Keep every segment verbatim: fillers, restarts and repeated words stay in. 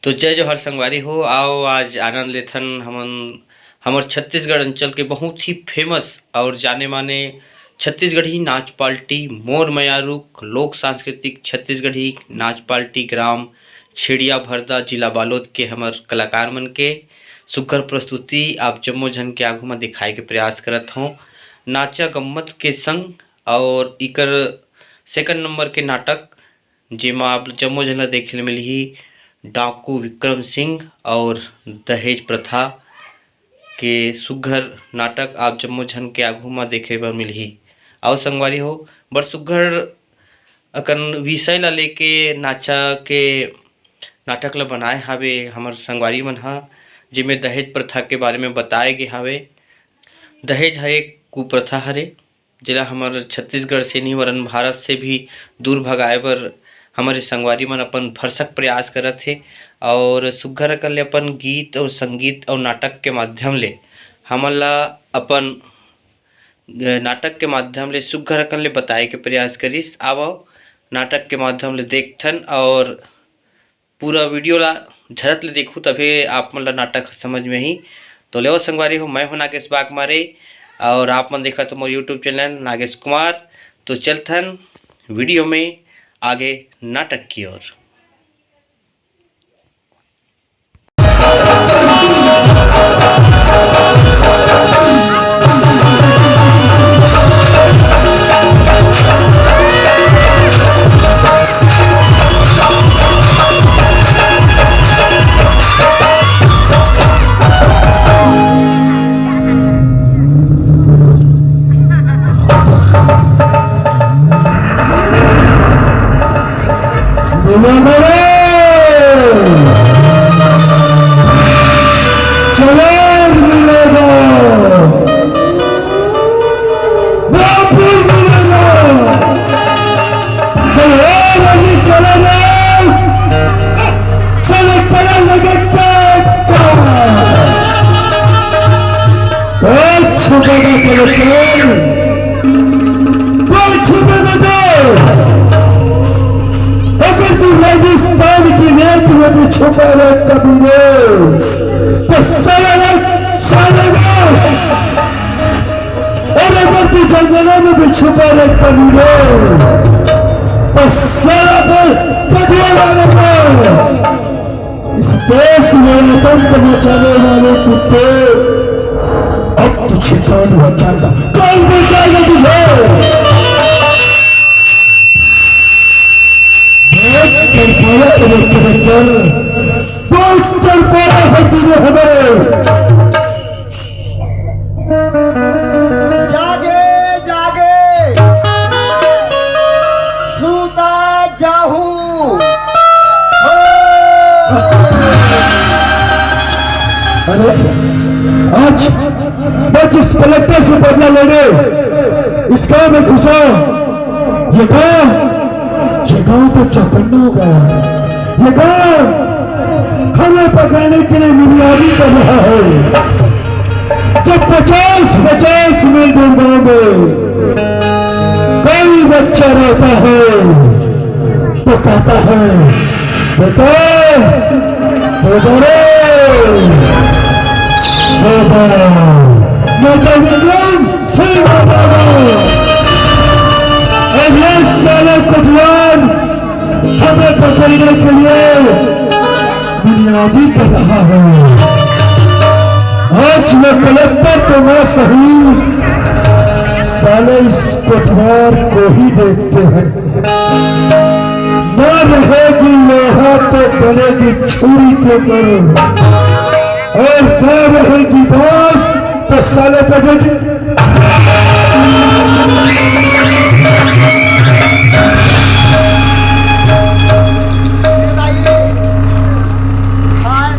तो जय जोहार संगवारी हो, आओ आज आनंद लेथन हमन हमर छत्तीसगढ़ अंचल के बहुत ही फेमस और जाने माने छत्तीसगढ़ी नाच पार्टी मोर मयारुक लोक सांस्कृतिक छत्तीसगढ़ी नाच पार्टी ग्राम छेड़िया भरदा, जिला बालोद के हमर कलाकार मन के सुघर प्रस्तुति आप जम्मो झन के आगू म दिखाए के प्रयास करत हों। नाचा गम्मत के संग और इकर सेकंड नंबर के नाटक, जेमा आप जम्मो झन ला देखे ले मिलही डाकू विक्रम सिंह और दहेज प्रथा के सुघर नाटक आप जम्मो झन के आगू म देखे बर मिलही। अउ संगवारी हो, बड़ सुघर अकन विषय ला लेके नाचा के नाटक ला बनाए हावे हमर संगवारी मन ह, जेमे दहेज प्रथा के बारे में बताए गे हावे। दहेज ह एक कुप्रथा हरे, जेला हमर छत्तीसगढ़ से नहीं वरन भारत से भी दूर भगाए बर हमर संगवारी मन अपन भरसक प्रयास करत हे। और सुघर अकन ले अपन गीत और संगीत और नाटक के माध्यम ले हमन ला अपन, अ, नाटक के माध्यम ले सुघर अकन ले बताए के प्रयास करिस। आवव, नाटक के माध्यम ले देखथन और पूरा वीडियो ला झरत ले देखू, तभे आप मन ला नाटक ह समझ में ही। तो लेवो संगवारी हो, मैं हूं नागेश बागमारे और आप मन देखत हो मोर YouTube चैनल नागेश कुमार। तो चलथन वीडियो में आगे नाटक की ओर। चलो मिलेगा। बापुर मिलेगा। बलराम अभी चला गया। चलो पड़ा लगे टक्का। ओ छुपेगा तेरे चैन। कोई छुपेगा दे। अगर तू रेगिस्तान की रेत में भी छुपा रहे कबीरे, तो साला चलेगा। और अगर तू जंगलों में भी छुपा रहे कबीरे, तो साला पर कबीरा लगा। इस देश में आतंक मचाने वाले कुत्ते, अब तुझे कौन बचाएगा? कौन बचाएगा तुझे? बहुत डरपोया है रे character, बहुत डरपोया है तूने हमें। जागे, जागे, सूता जाहू। हो। अरे, आज मैं जिस कलेक्टर से बदला लेने इस गांव में घुसा, ये गांव, ये गांव तो चौकन्ना हो गया। ये गांव हमें पकड़ने के लिए मुनियादी कर रहा है। जब पचास पचास मिल गांव में कोई बच्चा रहता है तो कहता है, बेटा, सो जा रे, सो जा। मैं तो विक्रम सिंह बता रहा हूँ। और ये साले कोटवार हमें पकड़ने के लिए बुनियादी कर रहा है। आज वो कलेक्टर तो ना सही, साले इस कोटवार को ही देखते हैं। ना रहेगी लोहा तो बनेगी छुरी के ऊपर, और ना रहेगी बांस तो साले बजट। हाय,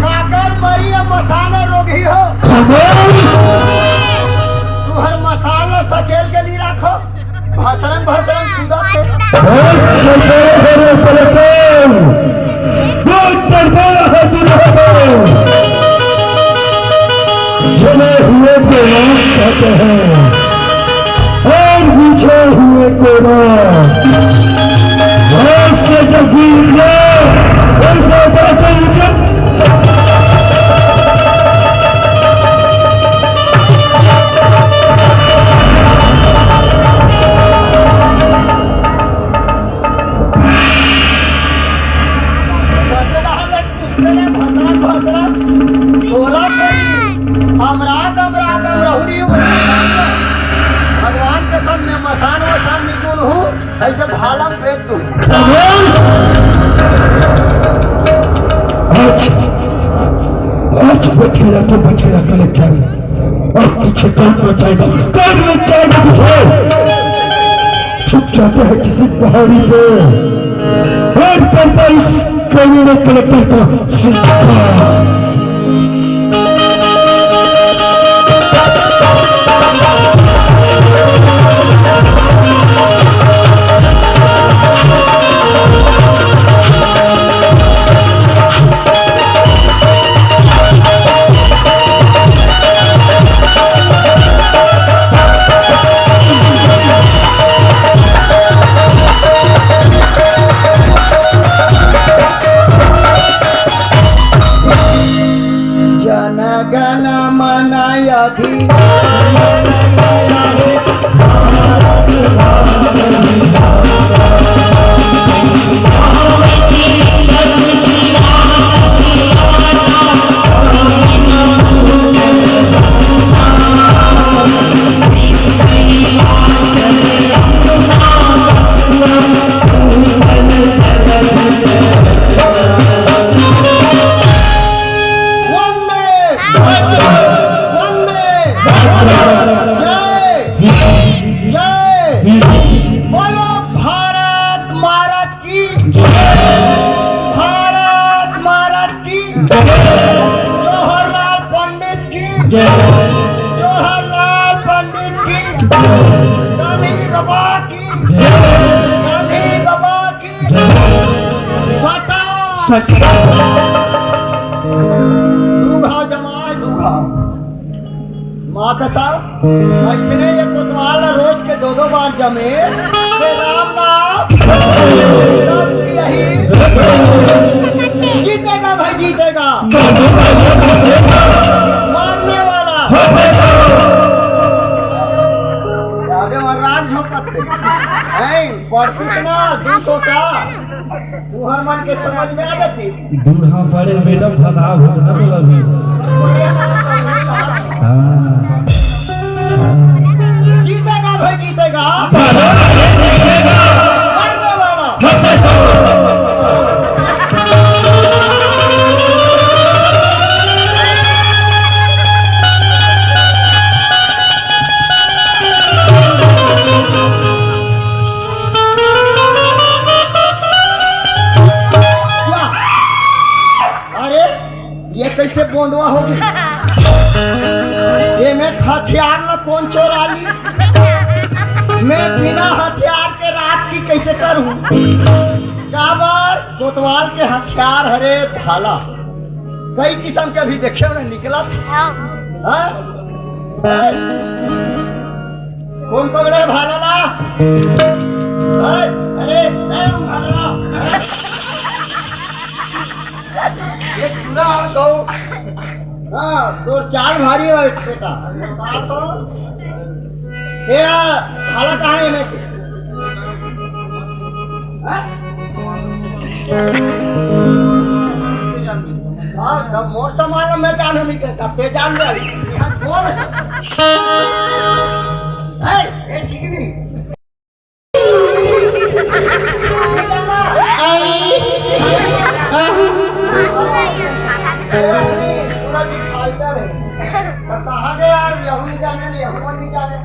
काकर मरी अब मसाला रोगी हो। खामोश। तुहर मसाला सकेल के नहीं राखो। भसरम भसरम कूदा थे। बहुत डरपोया है रे पलटन, बहुत डरपोया है तू लोगों। जले हुए को राख कहते हैं और बुझे हुए को राख। आज से जब भी निकले, ऐसा बात भसरम भसरम, तोला कोई अमरात अमरात अमरहुरी हो। भगवान कसम, मैं मसान वसान निकुल हूँ, ऐसे भालम भेज दूँ। आज, आज बच गया तो बच गया कलेक्टर। अब तुझे कौन बचाएगा, कौन बचाएगा तुझे? छुप जाते हैं किसी पहाड़ी पे, और करता इस कॉलोनी में कलेक्टर का शिकार। जनगण मन अधि वंदे, वंदे, जय, जय, बोलो भारत माता की, भारत माता की, जवाहरलाल पंडित की, जवाहरलाल पंडित की, गांधी बाबा की, गांधी बाबा की। सटा। सटा। दू घाव जमाए, दू घाव। माँ कसम, अइसने ये कोतवाल रोज के दो दो बार जमे, हे राम नाम, सब यही जीतेगा भाई, जीतेगा। मारने वाला। आगे वहाँ राग झोंकत थे। हैं, पढ़ती ना, दू सौ का। तुहर मन के समझ में आ जाती। बूढ़ा पड़े बेटा, फदा होत ना बोला भी। हाँ। जीतेगा भाई, जीतेगा। मारने वाला। या। अरे, ये कैसे गोंदवा हो गया? ये मैं हथियार ला कौन चोरा ली? मैं बिना हथियार के रात की कैसे करूं? काबर? कोतवाल के हथियार हरे भाला। कई किस्म के अभी देखे हो ना निकला। हाँ। हाँ? हैं? कोन पकड़े भाला ला? हैं? अरे, ए, भाला। ये पूरा गौ। हाँ, तोर चाल भारी है बेटा। हाँ तो। ए, भाला कहाँ है मैं? हाँ? हाँ, तब मोर सामान मैं जाने नहीं करता, ते जान ले। यहाँ कौन है? ए, ए, ठीक नहीं। पूरा दिन फालतू है। कहाँ गया यार? यहू नहीं जाने, यहू नहीं जाने।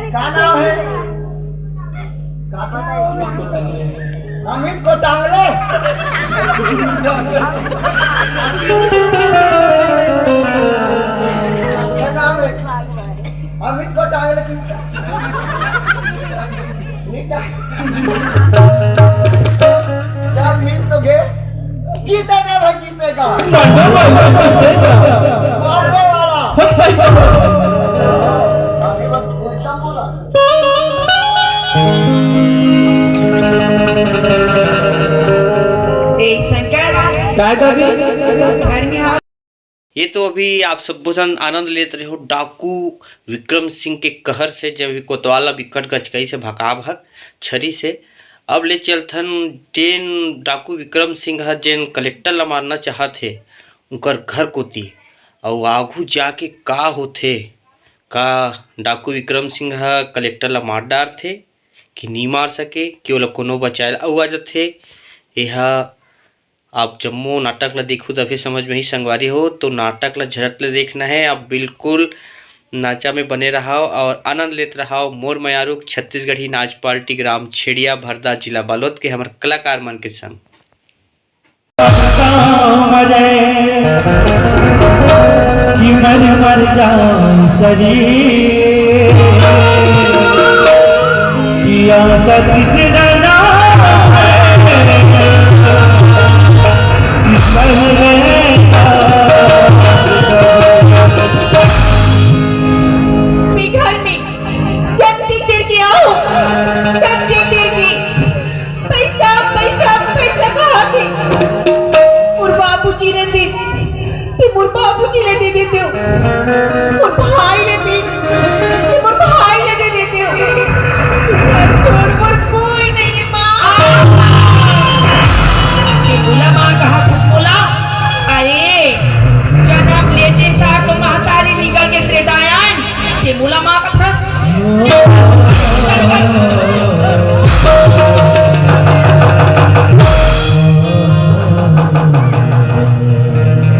का नाम है? अमित को टांग ले। अच्छा नाम है। अमित को टांग ले। चल, मिल तो गए। जीते गए भाई। ए शंकर, काय दादी? घर में आओ। ये तो अभी आप सब झन आनंद लेत रहे हो डाकू विक्रम सिंह के कहर से, जब ये कोतवाल ला बिकट गचकाई से भगाय हक छरी से। अब ले चलथन, जेन डाकू विक्रम सिंह ह जेन कलेक्टर ला मारना चाहत हे, उंकर घर कोती। अउ आघू जाके का होथे, का डाकू विक्रम सिंह ह कलेक्टर ला मार डारथे कि नी मार सके, कि ओला कोनो बचाए ला अउ आ जथे। एहा आप जम्मो नाटक ला देखहू तभे समझ में ही संगवारी हो, तो नाटक ला झटक ले देखना है। आप बिल्कुल नाचा में बने रहाव और आनंद लेत रहाव। मोर मयारुक छत्तीसगढ़ी नाच पार्टी ग्राम छेड़िया भरदा जिला बालोद के हमर कलाकार मन के संग। मरे कि मर मर जाऊं शरीर, कि आशा किसका नाम है, किस पर है मैं घर में जल्दी करके आओ, जल्दी करके। पैसा, पैसा, पैसा कहाँ थे? मोर बाबूजी रहते, ते मोर बाबूजी ला दे देते हो। मोर भाई रहते, ते मोर भाई ला दे देते हो। घर छोड़ मोर कोई नहीं है, माँ। ते बोला माँ कहा था, बोला। अरे, जन्म लेते सार तो महतारी निकल के त्रेतायान, ते मोला माँ कथस।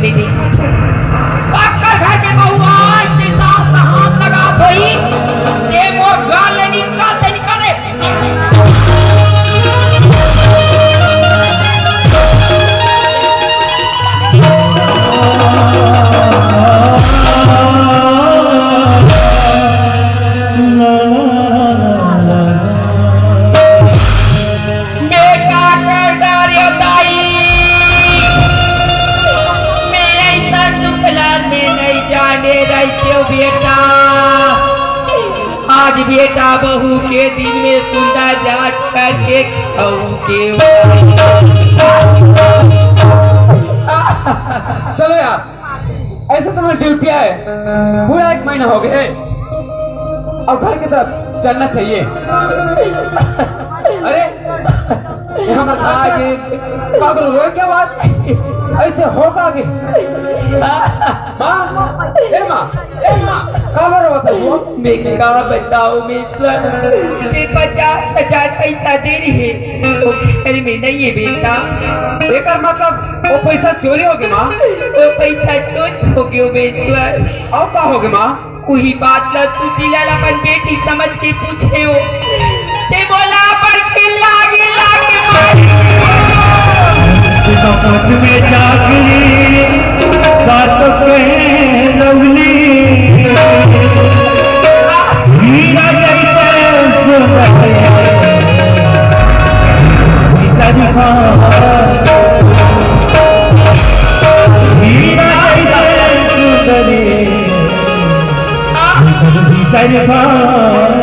ले देखा तो, पक्का घर के बहू आज ते सास ला हाथ लगा धोई, ते मोर गाल ले निकाल, ते निकाल रे। मैं का कर डारियो दाई, मैं ऐसा दुख ला मैं नहीं जाने रहितेंव बेटा। आज बेटा बहू के दिन में सुंदर जांच करके खाऊ के। चलो यार, ऐसे तुम्हारी ड्यूटी है, पूरा एक महीना हो गया है, अब घर की तरफ चलना चाहिए। अरे, ये हमारे घर आज का करो, रोए क्या बात? ऐसे होगा आगे? माँ, ए माँ, ए माँ, का बर रोवत हस वो? मैं का बताऊं, मैं ईश्वर, ते पचास हजार पैसा दे रहे, वो घर में नहीं है बेटा। एकर मतलब वो पैसा चोरी हो गया माँ? वो पैसा चोरी हो गया, मैं ईश्वर। और का हो गया माँ? उही बात ला सुशीला ला अपन बेटी समझ के पूछे हो। ते बोला अपन खिल्ला गिल्ला के मारी। समझ में जागली बात कहे लवली। हीरा जैसे सुंदर भीतर भाव। हीरा जैसे सुंदर भीतर भाव।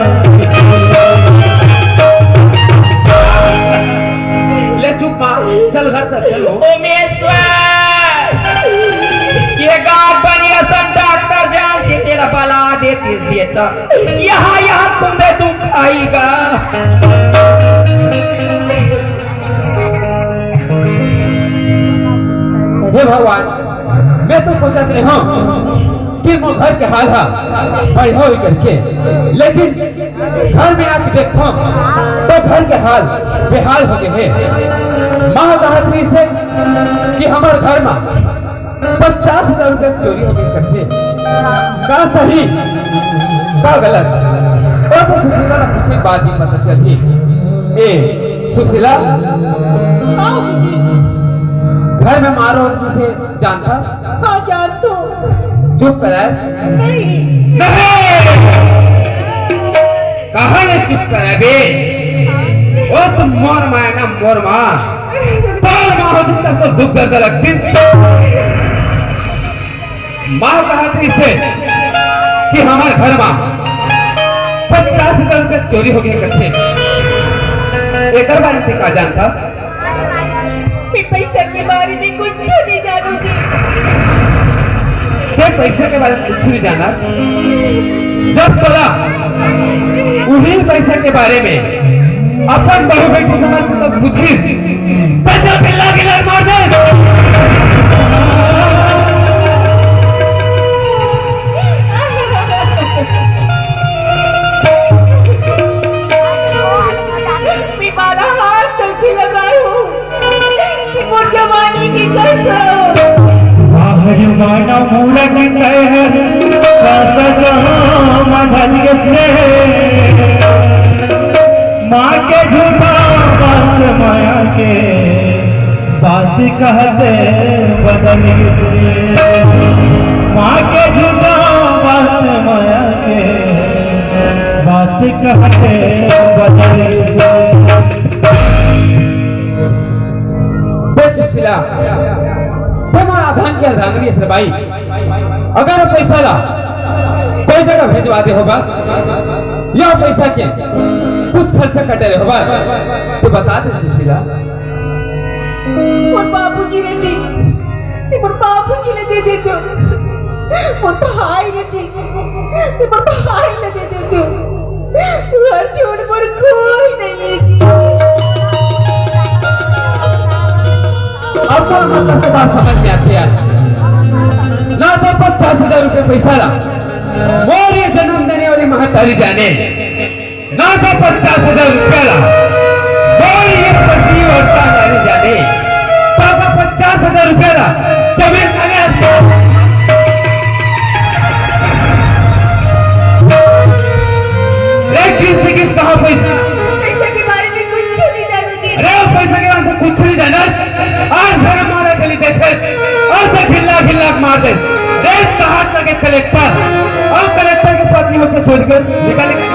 ले चुप मार, चल घर तक चलो। ओमेश्वर, ये गांव बनिया सन डॉक्टर जान के तेरा बला देती बेटा। यहाँ, यहाँ तुम्हें दुख आएगा। हे भगवान, मैं तो सोचत रहे हूँ कि मोर घर के हाल हा बढ़िया होई करके, लेकिन घर में आके देखथों तो घर के हाल बेहाल हो गए हैं। माँ कहत रही से कि हमारे घर में पचास हजार रुपया चोरी हो गए कथे। का सही, का गलत, वो तो सुशीला ला पूछे के बाद ही पता चलही। ए सुशीला, हाँ दीदी। घर में मारो जिसे जानथस? हाँ जानथों। चुप कराए? नहीं। नहीं। कहाँ ले चुप कराए बे? वो तो मोर माँ है ना, मोर माँ। तोर माँ होतिस तब तो दुख दर्द लगतिस। माँ कहत रहिसे कि हमर घर मा पचास हजार रुपया चोरी हो गे कथे। एकर बारे में का जानथस? मैं पैसा के बारे में कुछ नहीं जानूं जी। ते पैसा के बारे में कुछ नहीं जानस? जब तोला उही पैसा के बारे में अपन बहू बेटी समझ के तो पूछिस, त तो बिल्ला बिल्ला मार दे। मैं बारह हाथ तक भी लगाए हूँ। मोर जवानी के कसम। बाहर माना मूरख तैहर, का सजा मधल से। माँ के झूठा बात माया के, बात कहते बदल से। माँ के झूठा बात माया के, बात कहते बदल से। देख सुशीला, ते मोर अर्धांगिनी अर्धांगिनी हस रे बाई। अगर वो पैसा ला कोई जगह भेजवा दे होबस, या पैसा के कुछ खर्चा कर डरे होबस, त बता दे सुशीला। मोर बाबूजी रहितिस, ते मोर बाबूजी ला दे देतेंव। मोर भाई रहितिस, ते मोर भाई ला दे देतेंव। तुँहर छोड़ मोर कोई नहीं है जी। अब तो मतलब के बात समझ में आथे यार। ना तो पचास हजार रुपया पैसा ला मोर ये जन्म देने वाली महतारी जाने, ना तो पचास हजार रुपया ला मोर ये पतिव्रता नारी जाने, तो का पचास हजार रुपया ला जमीन खाने आते। रे किस न किस कहाँ पैसा? पैसा के बारे में कुछ नहीं जानू जी। अरे वो पैसा के बारे में कुछ नहीं जानस। आज धर्म मारा खाली देखे, आज तो गिल्ला गिल्ला मार दे। रे कहात लगे कलेक्टर, और कलेक्टर के पत्नी होके छोड़ के निकल गए।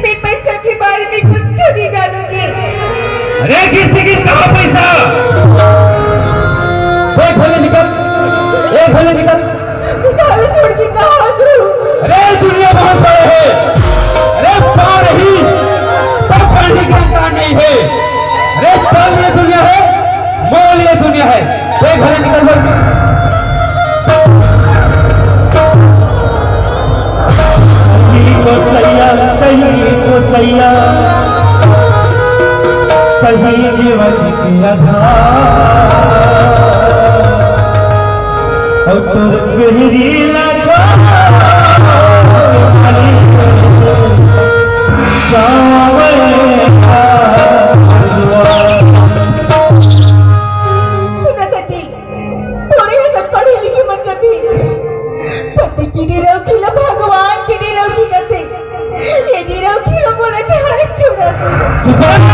मैं पैसा के बारे में कुछ नहीं जानूंगी। अरे किस किस कहाँ पैसा? ए भले निकल, ए भले निकल। घर छोड़ के कहाँ जाऊँ? अरे दुनिया बहुत बड़े है। अरे पाँव रही तब बढ़ने का अंकार नहीं है। अरे तोर लिए दुनिया है, मोर लिए दुनिया है। ए भले निकल बोल। तही को सैया, तही को सैया, तही जीवन के आधार। और तोर पहली लाचा सुना दीदी, तोरे असन पढ़े लिखे मन कथे, पति के निरौखी ला भगवान के निरौखी कथे। ये निरौखी ला मोला जहाज छुड़ा दे। सुशांत!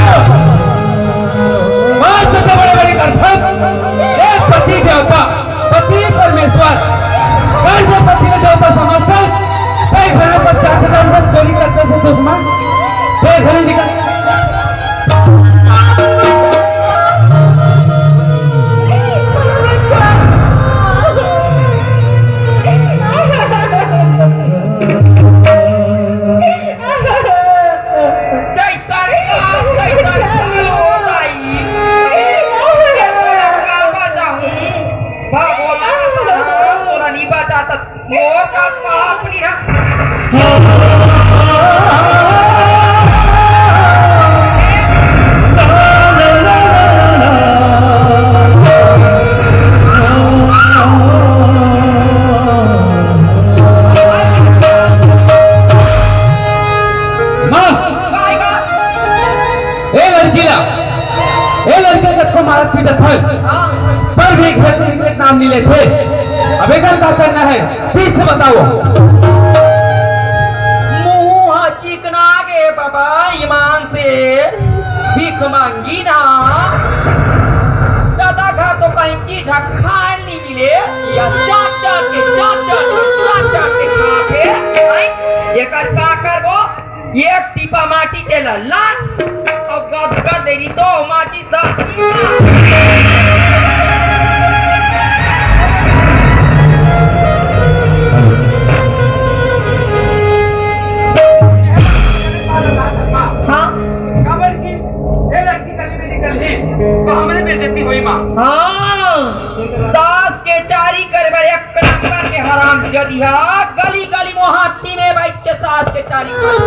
बात तो बड़े बड़े करथस। ए पति देवता, पति परमेश्वर, कौन से पति के देवता समझथस? तै घर पचास हजार रुपया चोरी करथस दुश्मन। तै घर निकल। जय सरकार, जय सरकार, ओ दाई। ए, मोला का बचाहूँ? भगवान, मोला नी बचात। मोर का पाप निहा। माँ, काय का? ए लड़की ला, ए लड़की कतको मारत पीटत हन, हाँ। पर भी घर ले निकले के नाम नहीं लेथे। अब एकर का करना है? पीछे बताओ। मुंह चिकना गे बाबा, ईमान से भीख मांगी ना। दादा घर तो खाए ल नइ मिले, या चाट चाट के, चाट चाट के, चाट चाट के खाथे। हैं? एकर का करबो? एक टीपा माटी तेला लान, अउ गदगद देरी तो माचिस ला। हाँ? काबर कि ये लड़की गली में निकलही, तो हमरे बेइज्जती होही माँ। हाँ, सास के चारी करे बर एक नंबर के हरामजादी ह, गली गली मोहाटी में बइठ के सास के चारी करे।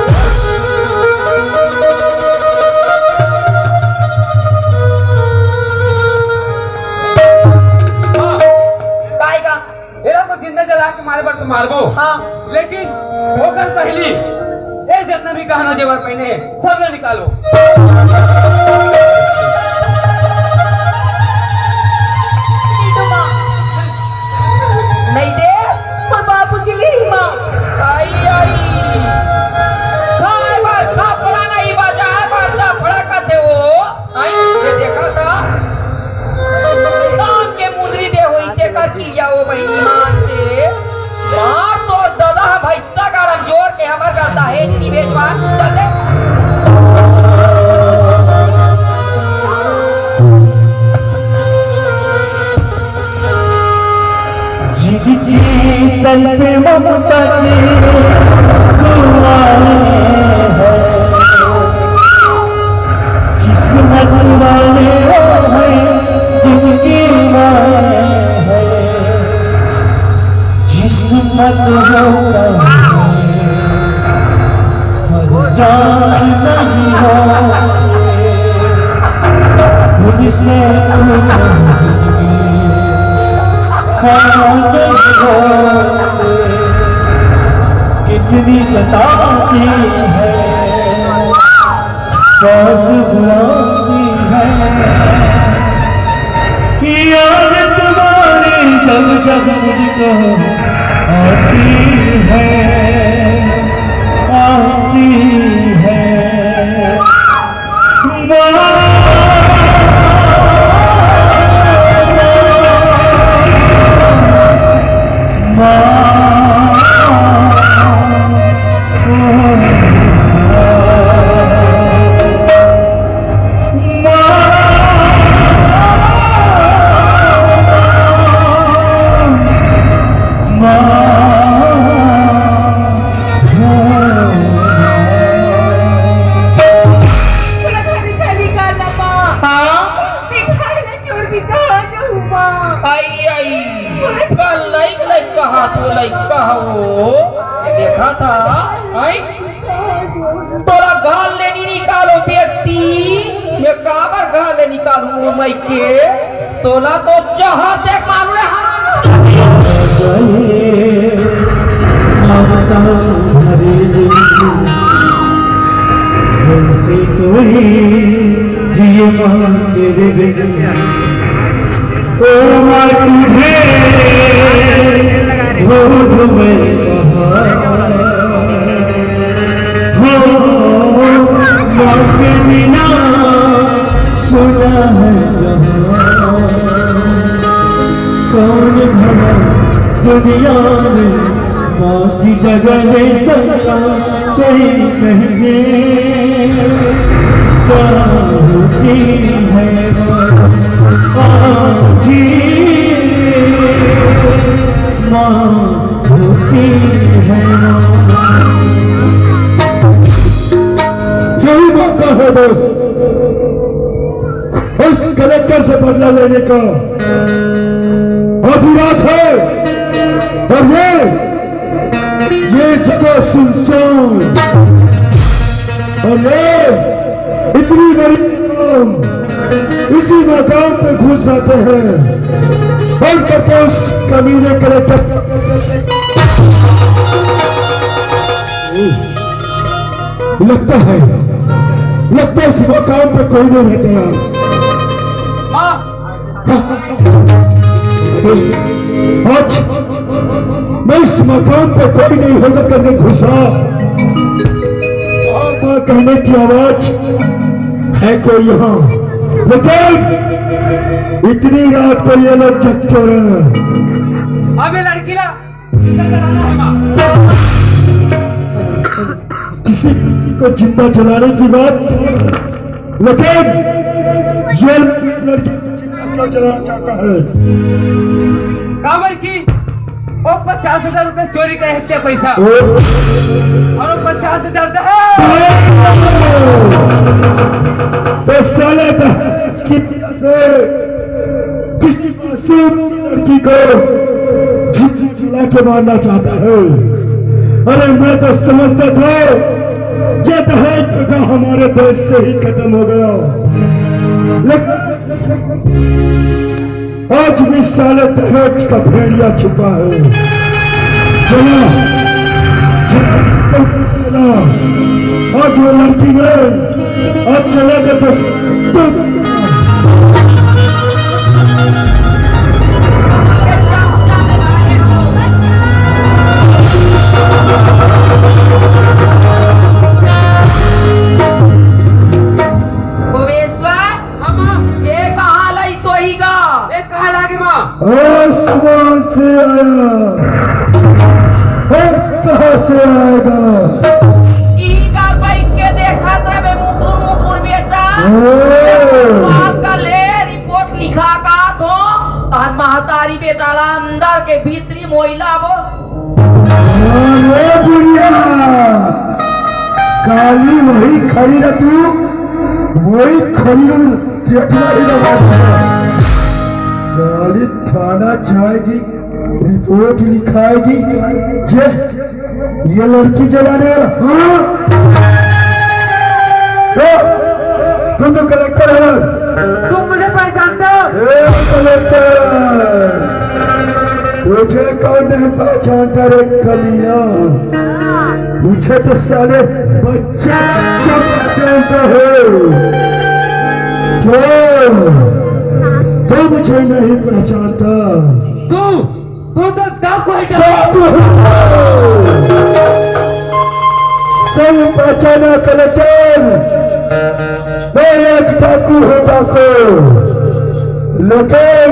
हाँ, काय का? एला तो जिंदा जला के मारे बर तो मारबो। हाँ। लेकिन ओकर पहिली ए जतना भी गहना जेवर पहिने हे, सब ला निकालो। नइ दे, मोर बाबूजी लिही माँ। आई, आई। खाए बर खपरा नइ, बजाए बर लफड़ा कथे वो। आई, ये देखा था? दान के मुंदरी दे होही, तेकर किरिया ओ बहिनी मानते। मार तोर ददा ह भैंसा गाड़ा जोर के हमर घर दहेज नइ भेजवा। चल दे। जिनके तन पे ममता के दुआएं हैं, किस्मत वाले वो हैं जिनकी माएं हैं। जिस्मत होता है, पर जान नहीं होते। उनसे कितनी सताती है, पास बुलाती है। याद तुम्हारी जब जब मुझको आती है, आती है। हाँ? मैं घर ला छोड़ के कहाँ जाहूँ माँ? आई, आई, का लइक लइक कहा तो लइक कहा वो। देखा था, आई? तोला घर ले नइ निकालों बेटी, मैं काबर घर ले निकालों वो मइके? तोला तो जहर दे मारूँ रे हम। वैसे कोई जिए माँ तेरे बिन। ओ माँ तुझे ढूंढ मैं कहाँ, हो माँ के बिना सुना है जहाँ। कौन भला दुनिया में माँ की जगह ले सकता? कोई कहेंगे क्या होती है माँ, आखिर माँ होती है माँ। यही मौका है दोस्त, उस कलेक्टर से बदला लेने का। आधी रात है और ये, ये जगह सुनसान और ये इतनी बड़ी मकाम, इसी मकाम पे घुस जाते हैं और करते हैं उस कमीने कलेक्टर। लगता है, लगता है इस मकाम पे कोई नहीं रहता यार। हाँ। अरे, आज मैं इस मकाम पे कोई नहीं होगा करके घुसा और माँ कहने की आवाज है कोई यहाँ, लेकिन इतनी रात को ये लोग जग क्यों रहे हैं? अबे लड़की ला, जिंदा जलाना है माँ। किसी को जिंदा जलाने की बात, लेकिन ये लड़की को जिंदा क्यों जलाना चाहता है? काबर की वो पचास हजार रुपए चोरी करे हे पैसा। ओ। और वो पचास हजार दहेज। तो साले दहेज की वजह से किसी मासूम लड़की को जिंदा जला के मारना चाहता है। अरे, मैं तो समझता था ये दहेज प्रथा हमारे देश से ही खत्म हो गया, लेकिन आज भी साले दहेज का भेड़िया छिपा है। चला, चला, आज वो लड़की गई, आज चला के तो, तो भुवनेश्वर, हाँ, माँ। ये कहाँ लाई सोही गा? ये कहाँ लागे, माँ? आसमान से आया और कहाँ से आएगा? ई का बैठ के देखा था बे मुकुर मुकुर बेटा। ओ। पागल है, रिपोर्ट लिखा का तो। और महतारी बेटा ला अंदर के भीतरी मोइला वो। अरे बुढ़िया, साली वही खड़ी रह तू, वही खड़ी रह, पेटला ही लगा दिया। साली थाना जाएगी, रिपोर्ट लिखाएगी। ये, ये लड़की जलाने वाला, हाँ? तो, तुम तो कलेक्टर हो। तुम मुझे पहचानते हो? ए, कलेक्टर, मुझे कौन नहीं पहचानता रे कमीना? मुझे तो साले बच्चा बच्चा पहचानता है। क्यों? तू मुझे नहीं पहचानता? तू, तू तो डाकू है क्या? डाकू है। सही पहचाना कलेक्टर, मैं एक डाकू हूँ, डाकू। लेकिन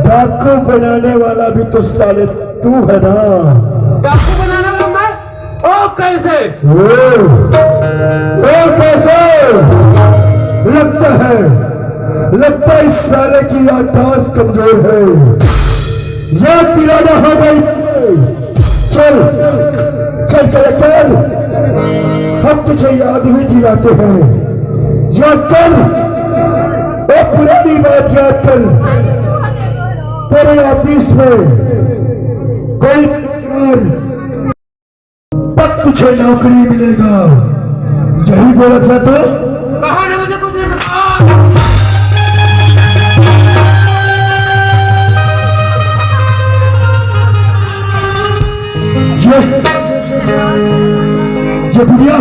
डाकू बनाने वाला भी तो साले तू है ना। डाकू बनाने वाला मैं? ओ कैसे? ओ, ओ कैसे? लगता है, लगता है इस साले की याददाश्त कमजोर है। याद दिलाना होगा इसे। चल, चल, चल, चल, हम तुझे याद भी दिलाते हैं। याद कर, वो पुरानी बात याद कर। तेरे ऑफिस में कोई पक्का तुझे नौकरी मिलेगा, यही बोला था तो? कहा ना मुझे कुछ नहीं पता। ये, ये बुढ़िया,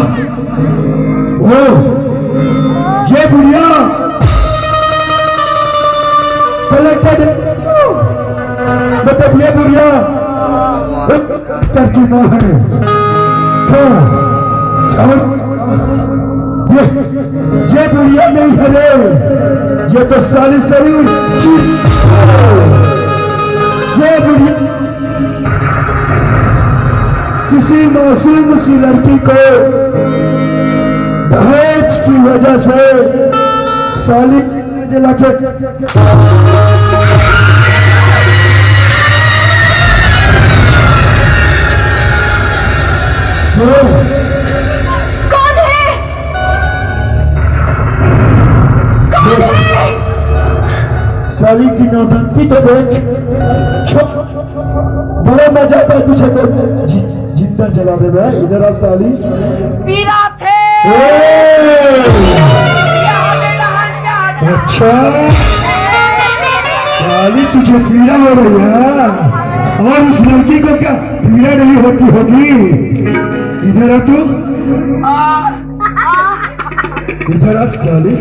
ओ, ये बुढ़िया, कलेक्टर, मतलब ये बुढ़िया, ओ, तर्जुमा है। क्यों? क्यों? ये, ये बुढ़िया नहीं है रे, ये तो साली सही चीज है। ये बुढ़िया किसी मासूम सी लड़की को दहेज की वजह से साली जला के कौन है? कौन है? साली की नौटंकी तो देख। बड़ा मजा आता है तुझे को जि-, जिंदा जलाने में। इधर आ साली। पीरा थे। ए! अच्छा, साली तुझे पीड़ा हो रही है, और उस लड़की को क्या पीड़ा नहीं होती होगी? इधर आ तू। इधर आ साली।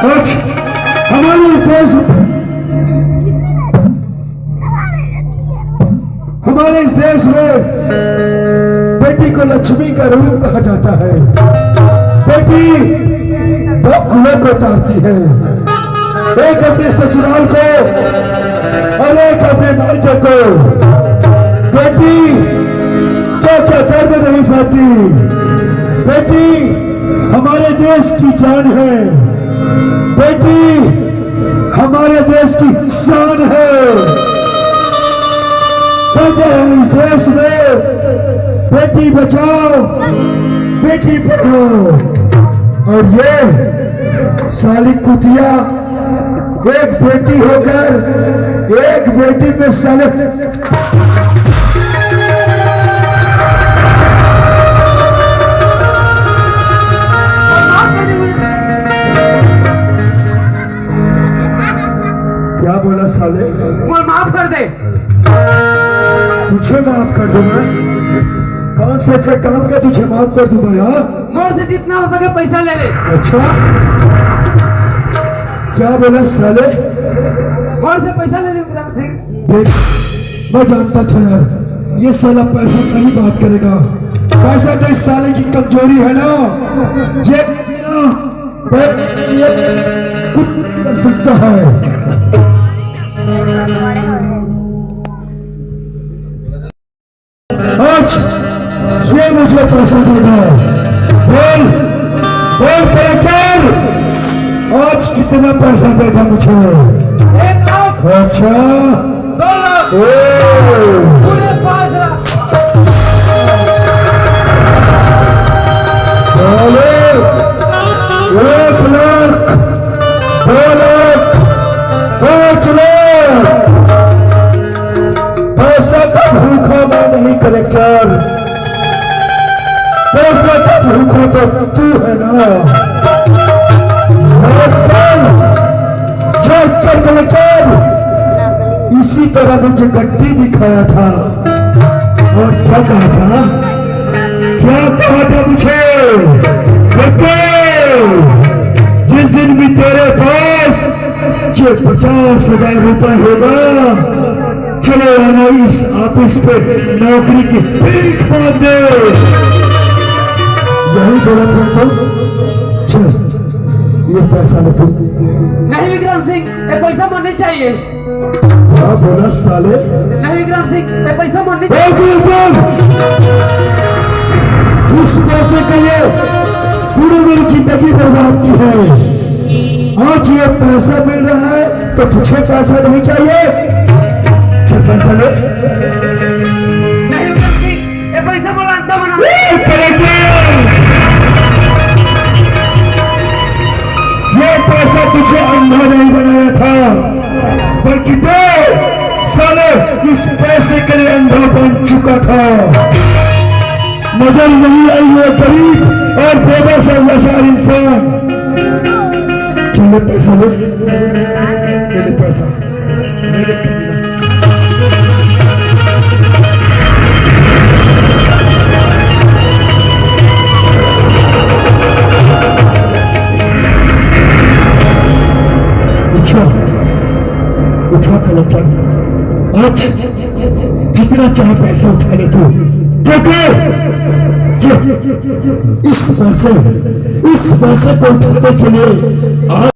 आज हमारे इस देश में, हमारे इस देश में बेटी को लक्ष्मी का रूप कहा जाता है। बेटी लोग को तारती है, एक अपने ससुराल को और एक अपने मायके को। बेटी, क्या क्या दर्द नहीं सहती। बेटी हमारे देश की जान है। बेटी हमारे देश की शान है। बंधे हैं इस देश में, बेटी बचाओ, बेटी पढ़ाओ। और ये साली कुतिया, एक बेटी होकर एक बेटी पे साले क्या बोला साले? बोल, माफ कर दे। तुझे माफ कर दूं मैं? कौन से अच्छे काम का तुझे माफ कर दूं मैं, हाँ? मोर से जितना हो सके पैसा ले ले। अच्छा, क्या बोला साले? मोर से पैसा ले ले विक्रम सिंह। देख, मैं जानता था यार, ये साला पैसा का ही बात करेगा। पैसा तो इस साले की कमजोरी है ना, ये, ये कुछ कर सकता है। आज ये मुझे पैसा देगा। बोल, बोल कलेक्टर, आज कितना पैसा देगा मुझे? एक लाख। अच्छा। दो लाख। ओ। पूरे पाँच लाख। साले, एक लाख, दो लाख, पाँच लाख। पैसा का भूखा मैं नहीं कलेक्टर, पैसा का भूखा तो तू है ना। कलेक्टर, कलेक्टर, इसी तरह मुझे गड्डी दिखाया था और क्या कहा था, क्या कहा था मुझे? जिस दिन भी तेरे पास ये पचास हजार रुपए होगा, चलो आना इस ऑफिस पे नौकरी की भीख मांग दे। यही बोला था तो चल, ये पैसा ले तू। नहीं विक्रम सिंह, ये पैसा मोर नहीं चाहिए। क्या बोला साले? नहीं विक्रम सिंह, ये पैसा मोर नहीं चाहिए। इस पैसे के लिए पूरी मेरी जिंदगी बर्बाद की है। आज ये पैसा मिल रहा है तो तुझे पैसा नहीं चाहिए? चल पैसा ले। नहीं विक्रम सिंह, ये पैसा मोर अंधा बना। ये पैसा तुझे अंधा नहीं बनाया था, बल्कि तू साले इस पैसे के लिए अंधा बन चुका था। नजर नहीं आई वो गरीब और बेबस और लाचार इंसान। तूने पैसा ले, तूने पैसा। उठा, उठा कलेक्टर, आज जितना चाहे पैसा उठा ले तू, क्योंकि ये, इस पैसे, इस पैसे को उठाने के लिए आज